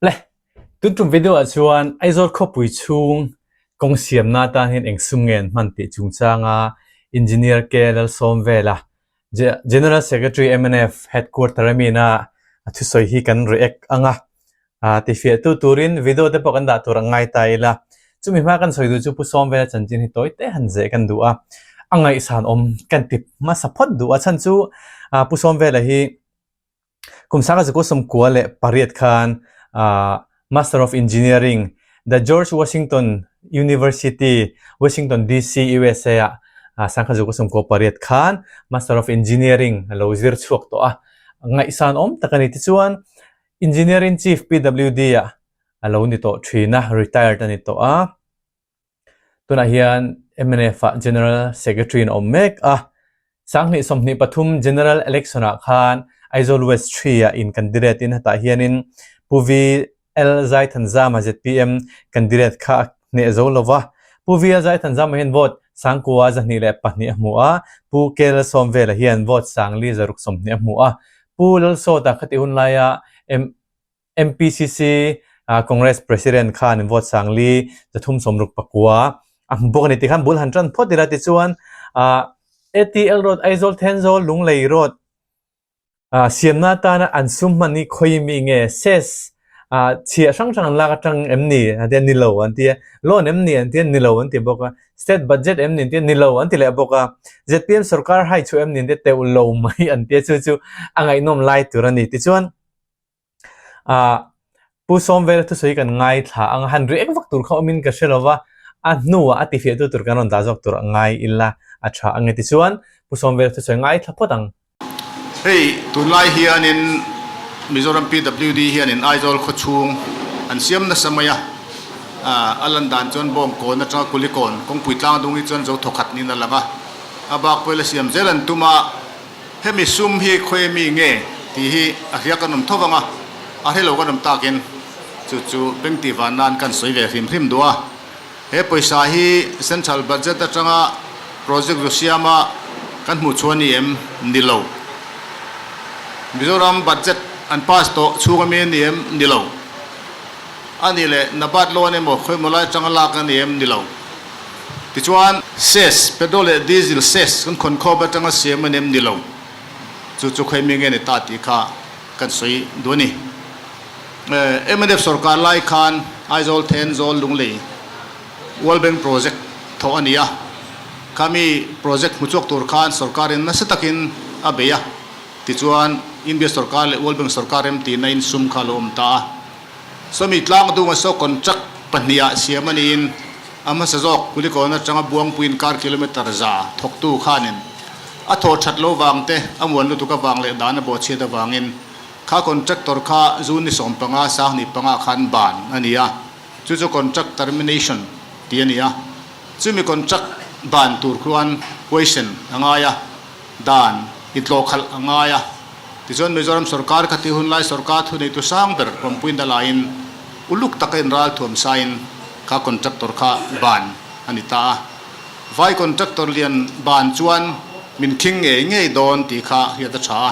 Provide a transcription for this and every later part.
Le, tun tum video ah chuan Aizawl khawpui chhung kawng siamna atan hian eng sum nge an hman tih chungchanga Engineer K Lalsawmvela, General Secretary mnf Headquarter a mina a thusawi hi kan react ang a, tifiahtu turin video te pawh kan dah tur a ngai ta ila. Chumi hma kan sawi duh chu Pu Sawmvela chanchin hi tawi te han zeh kan duh a, a ngaihsan awm kan ti hmasa phawt duh a chhan chu Pu Sawmvela hi Kum sanga zakua 98 khan Master of Engineering, The George Washington University, Washington DC, USA ah 1998 khan Master of Engineering a lo zir chhuak tawh a, ngaihsan awm tak a ni. Tichuan, Engineer-in-Chief PWD ah a lo ni tawh thin a, retired a ni tawh a. Tunah hian mnf ah General Secretary in a awm mek a, 2023 General Election ah khan Aizawl West 3 ah in candidate in hetah hianin Pu VL Zaithanzama zpm candidate kha a hneh zo lo va, Pu VL Zaithanzama hian vote 9202 a hmu a, Pu K Lalsawmvela hian vote 4620 a hmu a, Pu Lalsawta khatih hun laia MPCC Congress President khan vote 5369 a hmu bawk a ni tih khan bul han tan phawt ila tichuan ATL Road Aizawl Thenzawl Lunglei Road siamna atana an sum hman hi khawi mi nge cess chhiah hrang hrang an lak atang em ni an tia ni lo an tia loan em ni an tia ni lo an ti bawk a state budget em ni an tia ni lo an ti leh bawk a zpm sorkar hai chu em ni an tia teuh lo mai an tia chu chu a ngaihnawm lai tur a ni tichuan Pu Sawmvela thusawi kan ngaithla ang a, han riak vak tur kha awmin ka hre lo va, a hnuah a tifiahtu tur kan rawn dah zawk tur a ngai ila a tha ang e tichuan Pu Sawmvela thusawi ngaithla phawt ang. Hei tunlai hianin Mizoram PWD hianin Aizawl khawchhung an siam nasa mai a, a lan dan chuan Bawngkawn atanga Kulikawn kawngpui tlang dung hi chuan zo thawkhat niin a lang a, a bak pawh ila siam zel an tum a. Hemi sum hi khawi mi nge tih hi a hria kan awm tho vang a, a hre lo kan awm takin chu chu beng tih van nan kan sawi ve hrim hrim duh a. He pawisa hi Central Budget atanga project zu siama kan hmuh chhuah a ni em? Ni lo. Mizoram Budget an pass tawh chhung ami a ni em? Ni lo. A nih leh Nabard loan emaw khawi maw lai atanga lak a ni em? Ni lo. Tichuan, cess, petrol leh diesel cess kan khawn khawp atanga siam a nem ni lo. Chu chu khawi mi nge ni ta tih kha kan sawi duh a ni. Mnf sorkar lai khan Aizawl, Thenzawl, Lunglei World Bank project thawh a ni a. Khami project hmu chhuak tur khan sorkarin nasa takin a bei a. Tichuan, India sorkar leh World Bank sorkar remtihna in sum kha a lo awm ta a. Sawmi tlang dunga saw contract pahniha siam a niin a hmasa zawk Kulikawn atanga Buangpuiin kar kilometre za thawktu khanin a thawh that lo vang te, a muan lutuk avang leh dan a bawhchhiat avangin kha contractor kha June ni 15 25 khan ban a ni a, chu chu contract termination tih a ni a. Chumi contract ban tur khuan question a ngai a, dan intlawhkhalh a ngai a. Tichuan Mizoram sorkar kha tih hunlai sorkar thuneitu sang ber pawmpuina laiin uluk taka inral thuam sain kha contractor kha ban a ni ta a. Vai contractor lian ban chuan min khing ngei ngei dawn tih kha hriat a tha a,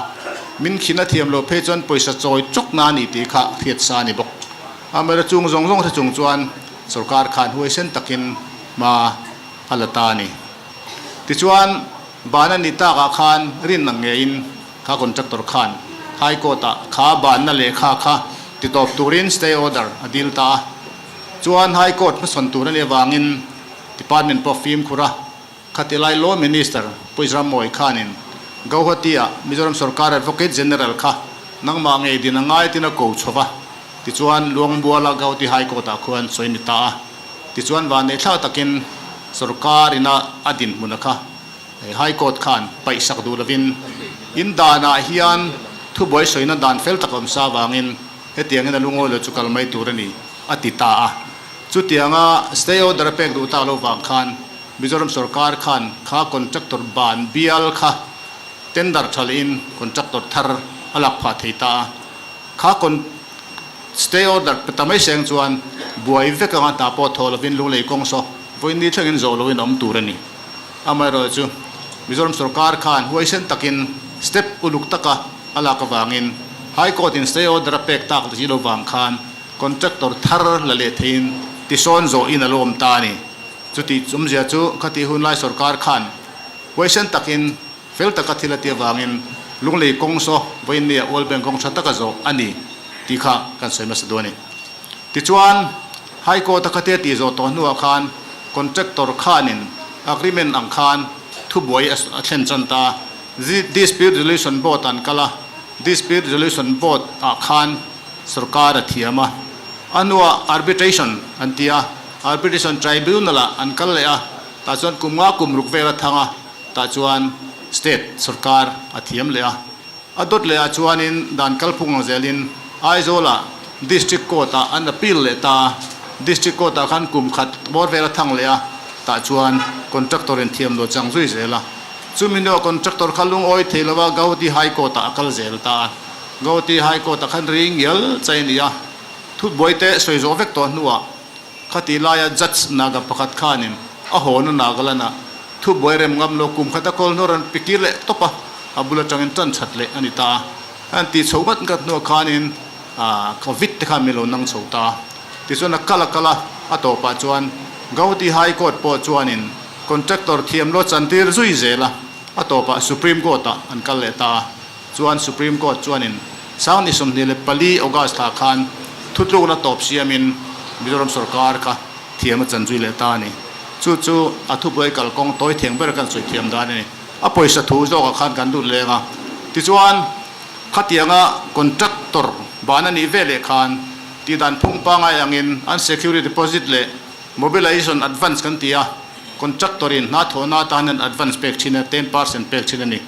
min khin a thiam loh phei chuan pawisa chawi chawk na a ni tih kha hriat sa a ni bawk. Amaherawhchu chung zawng zawng hre chung chuan sorkar khan huaisen takin hma a la ta a ni. Tichuan ban a nih takah khan rin ang ngeiin Kha contractor khan High Court ah kha banna lehkha kha titawp turin stay order a dil ta a. Chuan High Court hmasawn tur a nih avangin Department pawh fimkhur a, khati lai Law Minister Pu Israel khanin Gauhati ah Mizoram Sorkar Advocate General kha nangmah ngei din a ngai tin a ko chho va, tichuan Luangbuala Gauhati High Court ah khuan sawi ni ta a. Tichuan vanneihthlak takin Sorkar ina a dinhmun a kha High Court khan paihsak duh lovin in danah hian thubuai sawina dan fel tak awm sa avangin hetiangin a lungawi lo chu kal mai tur a ni, a ti ta a. Chutianga stay order a pek duh tak lo vang khan Mizoram sorkar khan kha contractor ban bial kha tender tha lehin contractor thar a lak phah thei ta a. Kha stay order pe ta mai seng chuan buai vek anga hna pawh thaw lovin lunglei kawng saw vawiin thlengin zawh loin a awm tur a ni. Amaherawhchu, Mizoram sorkar khan huaisen takin step uluk taka a lak avangin High Court in stay order a pek tak zilo vang khan Contractor thar la leh theiin tisawn zawhin a lo awm ta a ni. Chuti awmzia chu khatih hunlai sorkar khan huaisen takin fel taka thil a tih avangin Lunglei kawng saw vawiinnia World Bank kawng tha taka zawh a ni tih kha kan sawi hmasa duh a ni. Tichuan, High Court a khatia tih zawh tawh hnuah khan Contractor khanin agreement ang khan thubuai a thlen chan ta. Dispute Resolution Board an kal a, Dispute Resolution Board ah khan sorkar a thiam a. A hnuah Arbitration an ti a, Arbitration Tribunal ah an kal leh a, tah chuan kum nga kum ruk vel a thang a, tah chuan State sorkar a thiam leh a. A dawt leh ah chuanin dan kalphung ang zelin Aizawl ah District Court ah an appeal leh ta a, District Court ah khan kum khat bawr vel a thang leh a, tah chuan Contractor in thiam lo chang zui zel a. Chumi hnuah Contractor kha lungawi thei lova Gauhati High Court ah a kal zel ta a. Gauhati High Court ah khan ri ngial chai a ni a, thutbuai te sawi zawh vek tawh hnuah Khati laia Judge Naga pakhat khanin a hawna Nagaland-ah thubuai rem ngam lo kum khat a kawl hnu rawn pe kir leh tawp a, a bul atangin tan that leh a ni ta a. A han tih chho ngat ngat hnuah khanin Covid te khan min lo nang chho ta a. Tichuan a kal a kal a, a tawpah chuan Gauhati High Court pawh chuanin contractor thiam lo chantir zui zel a, a tawpah Supreme Court-ah an kal leh ta a. Chuan Supreme Court chuanin Sangni 24 August thla khan thutlukna tawp siamin Mizoram sorkar kha thiam a chan zui leh ta a ni. Chu chu a thubuai kalkawng tawi thiang ber kan sawi thiam dan a ni. A pawisa thu zawkah khan kan lut leng a. Tichuan khatianga contractor ban a nih ve leh khan tihdan phung pangai angin an security deposit leh mobilization advance kan ti a, contractor in hna thawhna atan hian advance pek thin a, 10% pek thin a ni.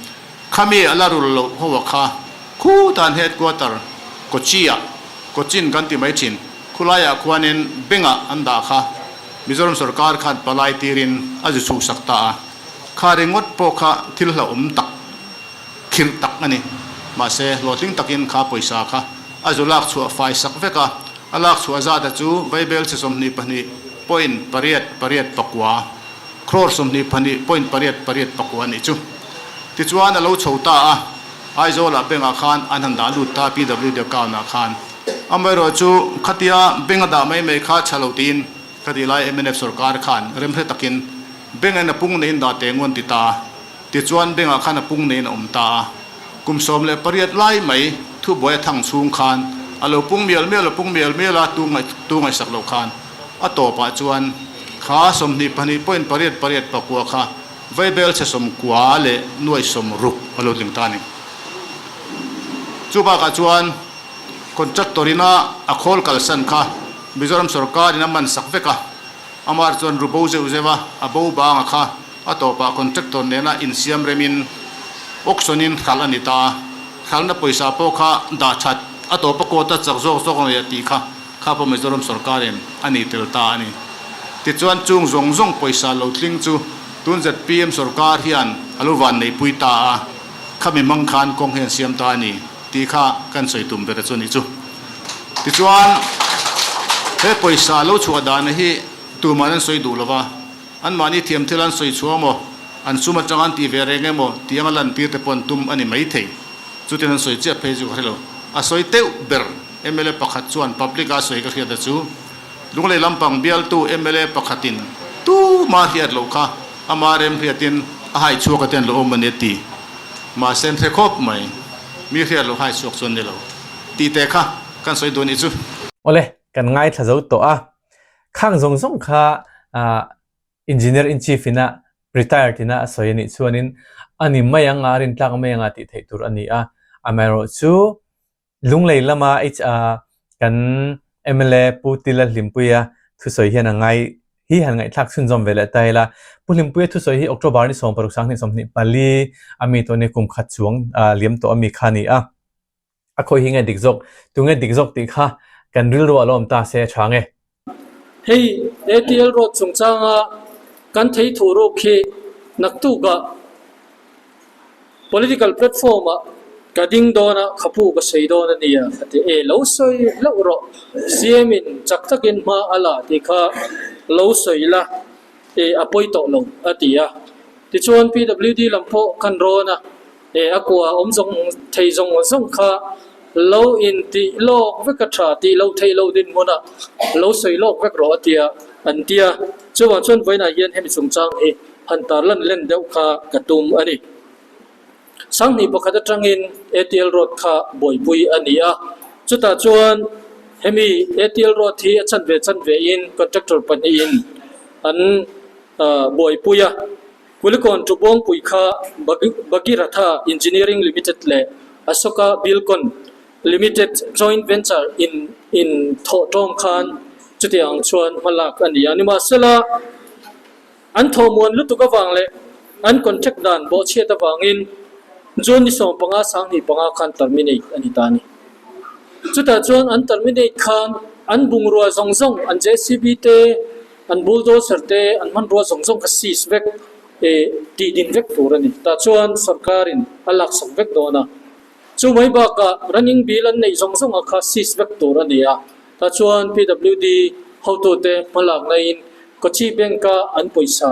Khami a la rul loh ho a kha khutan headquarter Kochi ah, Cochin kan ti mai thin, khulaiah khuanin bank ah an dah kha Mizoram sorkar khan palai tirin a zu chhuhsak ta a, kha ringawt pawh kha thil hlauhawm tak, khirh tak a ni. Mahse, hlawhtling takin kha pawisa kha a zu lak chhuah fai sak vek a, a lak chhuah zata chu vaibel chhe 22 point pariat pariat pakua. Crore 22 point pariat pariat pakua a nih chu. Tichuan a lo chho ta a, Aizawlah bank-ah khan an han dah lut ta PWD account-ah khan. Amaherawh chu khatia bank a dah mai mai kha tha lo tiin ka tih lai mnf sorkar khan remhre takin bank-in a pung neiin dah teh ngun ti ta a. Tichuan bank-ah khan a pung neiin a awm ta a. Kum 18 lai mai thubuai a thang chhung khan a lo pung mial mial a pung mial mial a tu ngaihsak loh khan a tawpah chuan Kha 22 point pariat pariat pakua kha vaibel chhe 90 leh nuai 60 a lo tling ta a ni. Chu bakah chuan contractor ina a khawl kalsan kha Mizoram sorkar in a man sak vek a, amah chuan ru bo zeuh zeuh a, a bo banga kha a tawpah contractor nena insiam remin auction in hralh a ni ta a, hralhna pawisa pawh kha dah that a tawpa court a chak zawk zawk a nei a tih kha Kha pawh Mizoram sorkarin a ni tel ta a ni. Tichuan chung zawng zawng pawisa lo tling chu tun zpm sorkar hian a lo van neihpui ta a, khami hmang khan kawng hi an siam ta a ni tih kha kan sawi tum ber chu a nih chu. Tichuan he pawisa lo chhuah dana hi tuman an sawi duh lo va, anmahni thiam thil an sawi chhuah emaw, an sum atanga an tih ve reng emaw tih anga lantir te pawh an tum a ni maithei. Chutin an sawi chiah phei chu ka hre lo. A sawi teuh ber. Mla pakhat chuan public a sawi ka hriat a chu Lunglei lampang bialtu mla pakhatin tuma hriat loh kha ama rem hriatin a hai chhuak a ten lo awm a ni a ti. Mahse an hre khawp mai, mi hriat loh hai chhuak chuan ni lo tih te kha kan sawi duh a nih chu. Awle, kan ngaithla zo tawh a, khang zawng zawng kha Engineer in chief ina retired ina a sawi a nih chuanin a ni mai ang a, a rintlak mai ang a tih theih tur a ni a, amaherawhchu Lunglei lama kan mla Pu Tila Hlimpuia thusawi hian a ngai hi han ngaihthlak chhunzawm ve leh ta ila. Pu Hlimpuia thusawi hi October ni 16 2024 a mi tawh ni kum khat chuang liam tawh a mi kha a ni a. A khawi hi nge dik zawk, tunge dik zawk tih kha kan rilru a lo awm ta se a tha nge. Hei ATL road chungchanga kan thei thuh ruk hi naktukah political platform ah ka ding dawn a, khapu ka sawi dawn a nia ka ti. E lo sawi hlauh rawh, CM in chak takin hma a la tih kha lo sawi la, e a pawi tawh lo a ti a. Tichuan PWD lam pawh kan rawn a, e a kua awm zawng thei zawng zawng kha. Lo intih lawk vek a tha tih loh theih loh dinhmunah lo sawi lawk vek rawh a tia an ti a. Chuvang chuan vawiinah hian hemi chungchang hi han tarlan len deuh kha ka tum a ni. Sanghnih pakhat atangin ATL Road kha buaipui a ni a, chutah chuan hemi ATL Road hi a chanve chanve in contractor pahnihin an buaipui a. Kulikawn Tubuangpui kha Bhagiratha Engineering Limited leh Ashoka Buildcon Limited joint venture in in thawh tawng khan chutiang chuan hmalak a ni a. Nimahsela, an thawhmuan lutuk avang leh an contract dan bawhchhiat avangin June ni 15 25 khan terminate a ni ta a ni. Chutah chuan an terminate khan an bungrua zawng zawng an JCB te, An bulldozer te an hmanrua zawng zawng kha seize vek eh tih din vek tur a ni. Tah chuan sorkarin a laksak vek dawn a. Chu mai bakah running bill an neih zawng zawng a kha seize vek tur a ni a. Tah chuan PWD hotute hmalakna in Kochi Bank a an pawisa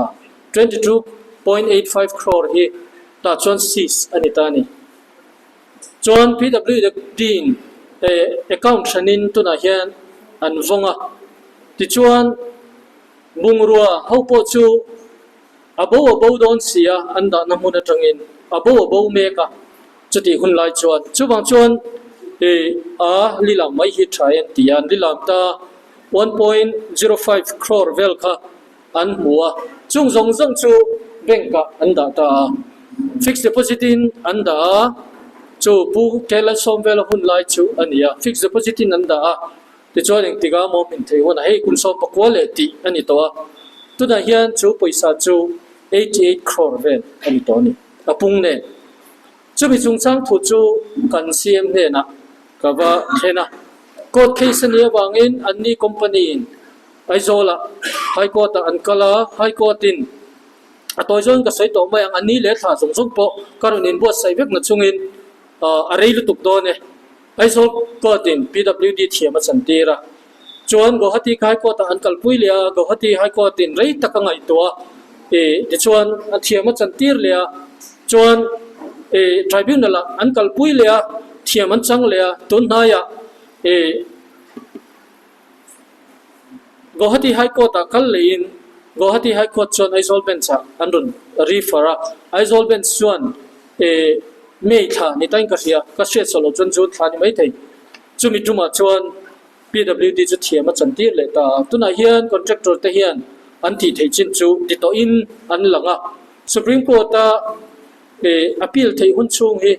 22.85 crore hi tah chuan seize a ni ta a ni. Chuan PWD in account hranin tunah hian an vawng a, tichuan bungrua ho pawh chu a bo a bo dawn si a, an dahna hmun atangin a bo a bo mek a, chutih hun lai chuan chuvang chuan a lilam mai hi tha e an ti a, an lilam ta 1.05 crore vel kha an hmu a, chung zawng zawng chu bank ah an dah ta a, fixed deposit in an dah a, chu Pu Kailasawm vela hun lai chu a ni a, fixed deposit in an dah a, tichuan engtikah maw min theih hunah hei kum 19 leh tih a ni tawh a, tunah hian chu pawisa chu 88 crore vel a ni tawh a ni, a pung nen. Chumi chungchang thu chu kan CM hnenah ka va thlen a, court case a nih avangin anni company in Aizawlah High Court-ah an kal a, High Court-in a tawi zawngin ka sawi tawh mai ang, a ni leh thla zawng zawng pawh ka rawn inbuatsaih vek na chungin a rei lutuk dawn e. Aizawl Court-in PWD thiam a chantir a, chuan Guwahati High Court-ah an kalpui leh a, Guwahati High Court-in rei tak a ngaihtuah a, tichuan a thiam a chantir leh a, chuan Tribunal-ah an kalpui leh a, thiam an chang leh a, tun hnaiah Guwahati High Court-ah kal leiin Guwahati High Court chuan Aizawl Bench-ah an rawn refer a, Aizawl Bench chuan eh May thla ni tain ka hria, ka hriat saw loh chuan June thla ni maithei. Chumi tumah chuan PWD chu thiam a chantir leh ta a, tunah hian contractor te hian an tih theih chin chu ti tawhin an lang a, Supreme Court-a eh appeal theih hun chhung hi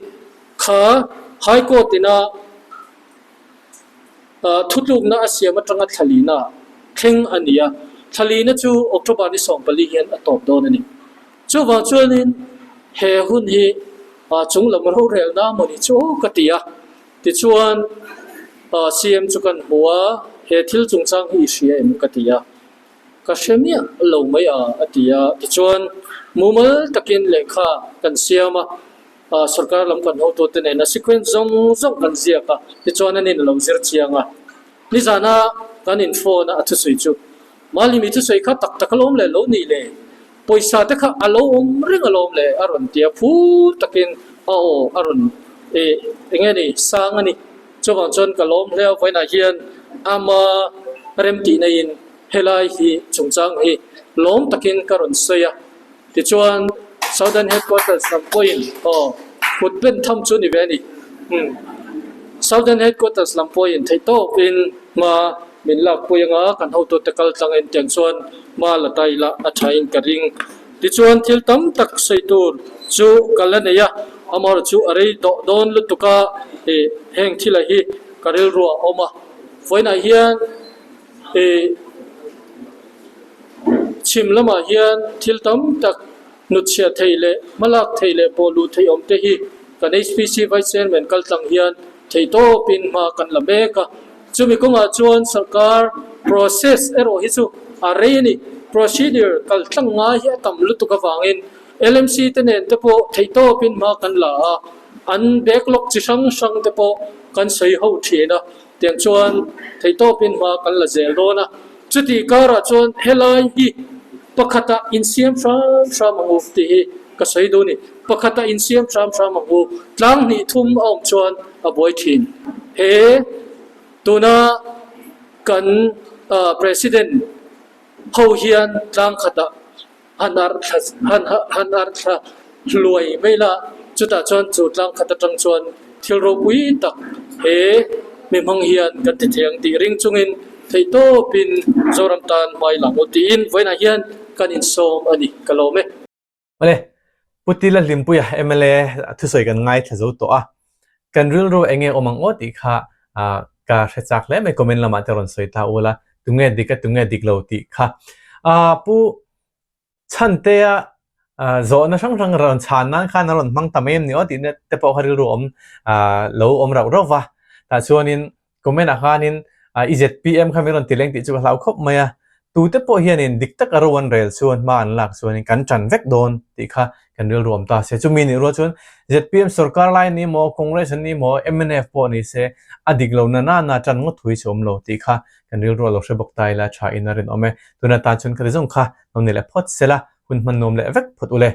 kha High Court-ina Thutlukna a siam atanga thlalina thleng a ni a, thlalina chu October ni 14 hian a tawp dawn a ni. Chuvang chuanin he hun hi chung lam rorelna maw ni chu aw ka ti a, tichuan CM chu kan hmu a, he thil chungchang hi i hria em ka ti a, ka hre miah lo mai a a ti a, tichuan mumal takin lehkha kan siam a. Sorkar lam kan hotute nena sequence zawng zawng kan ziak a, tichuan an in lo zir chiang a. Nizana kan in phone a a thusawi chu, Malimi thusawi kha tak tak alawm le lo nih le, pawisa te kha a lo awm reng alawm le a rawn ti a, phur takin a aw a rawn eh eng nge ni sang a ni. Chuvang chuan ka lawm hle a, vawiinah hian ama remtihna in helai hi chungchang hi lawm takin ka rawn sawi a. Tichuan, Southern Headquarters lam pawhin aw, kut ben tham chu ni ve a ni. Umm. Southern Headquarters lam pawhin theihtawkin hma min lakpui anga kan hotute kal tlangin tiang chuan hma la ta ila a thain ka ring. Tichuan, thil tam tak sawi tur chu ka la nei a, amaherawh chu a rei tawh dawn lutuk a, ih heng thila hi ka rilruah a awm a. Vawiinah hian ih. Chhim lamah hian thil tam tak hnutchhiah theih leh hmalak theih leh pawh luh theih awm te hi kan HPC Vice Chairman kal tlang hian theihtawpin hma kan la mek a. Chumi kawngah chuan sarkar process erawh hi chu a rei a ni. Procedure kal tlang ngai hi a tam lutuk avangin LMC te nen te pawh theihtawpin hma kan la a, an backlog chi hrang hrang te pawh kan sawi ho thin a. Tiang chuan theihtawpin hma kan la zel dawn a. Chutih karah chuan helai hi pakhatah insiam hram hram ang u tih hi ka sawi duh a ni. Pakhata insiam hram hram ang u. Tlang hnih thum a awm chuan a buai thin. He tuna kan President ho hian tlang khatah han arh thla han han arh thla hluai mai la, chutah chuan chu tlang khat atang chuan thil ropui tak he mi hmang hian kan ti thei ang tih ring chungin theihtawpin Zoram tan hmai lang u tiin vawiinah hian kan insawm a ni, ka lawm e. Awle, Pu Tila Hlimpuia mla thusawi kan ngaithla zo tawh a, kan rilru eng nge awm ang aw tih kha ka hre chak hle mai, comment lamah te rawn sawi ta ula, tunge dik a tunge dik lo tih kha. Pu Chhantea zawhna hrang hrang rawn chhan nan khan a rawn hmang ta mai em ni aw tih te pawh kha rilru awm lo awm rauh rauh va, tah chuanin Comment ah khanin i zpm kha min rawn ti leng tih chu ka hlau khawp mai a, tute pawh hianin dik taka ro an rel chuan hma an lak chuanin kan tan vek dawn tih kha kan rilru awm ta se. Chumi nih rual chuan zpm sorkar lai ni maw, Congress an ni maw, mnf pawh ni se a dik lo na na na tan ngawt thui chu awm lo tih kha kan rilru a lo hre bawk ta ila tha in a rinawm e. Tuna tan chuan ka ti zawng kha lo ni leh phawt se la, hun hman nuam leh vek phawt u le.